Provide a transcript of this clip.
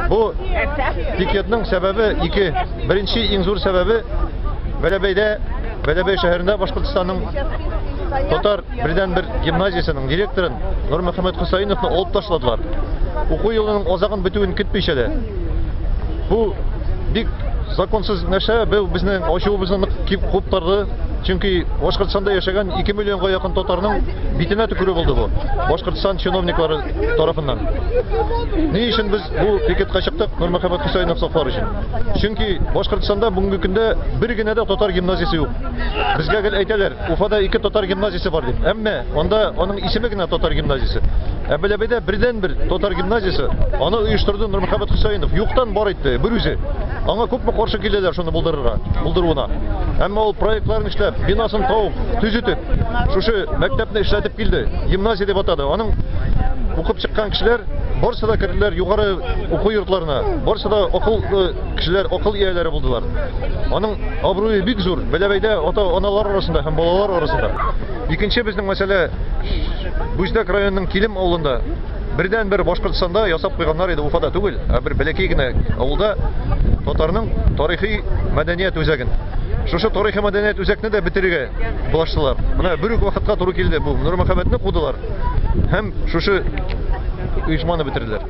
Бу пикетның сәбәбе ике. Беренче иң зур сәбәбе Бәләбәйдә, Бәләбәй шәһәрендә Башкортстанның татар бердәнбер гимназиясенең директорын Нурмөхәммәт Хусаиновны алып ташладылар. Уку елының азагын бетүен көтмичә дә. Бу бик законсыз нәрсә, бу безнең ачуыбызны нык кип куптарды. Чөнки Башкортстанда яшәгән 2 миллионга якын татарның битенә төкерү булды бу. Башкортстан чиновниклары тарафыннан. Ни өчен без бу пикетка чыктык? Нурмөхәммәт Хусаинов саклар өчен. Чөнки Башкортстанда бүгенге көндә бер генә дә татар гимназиясе юк. Безгә гел әйтәләр, Уфада ике татар гимназиясе бар дип. Әмма анда аның исеме генә татар гимназиясе. Ә Бәләбәйдә бердәнбер татар гимназиясе, аны оештырды Нурмөхәммәт Хусаинов. Юктан бар итте, бер үзе. Аңа күпме каршы килделәр шуны булдырырга, булдыруына. Әмма ул проектларын эшләп, бинасын табып, төзетеп, шушы мәктәпне эшләтеп килде. Гимназия дип атады. Аның укып чыккан кешеләр барысы да керделәр югары уку йортларына. Барысы да акыллы кешеләр, акыл ияләре булдылар. Аның абруе бик зур Бәләбәйдә ата-аналар арасында һәм балалар арасында. Икенче безнең мәсьәлә Бүздәк районының Килем авылында бердән-бер Башкортстанда ясап куйганнар иде, Уфада түгел, ә бер бәләкәй генә авылда татарның тарихи мәдәният үзәген. Шушы тарихи мәдәният үзәкне дә бетерергә булаштылар. Менә бер үк вакытка туры килде бу. Нурмөхәммәтне кудылар һәм шушы оешманы бетерделәр.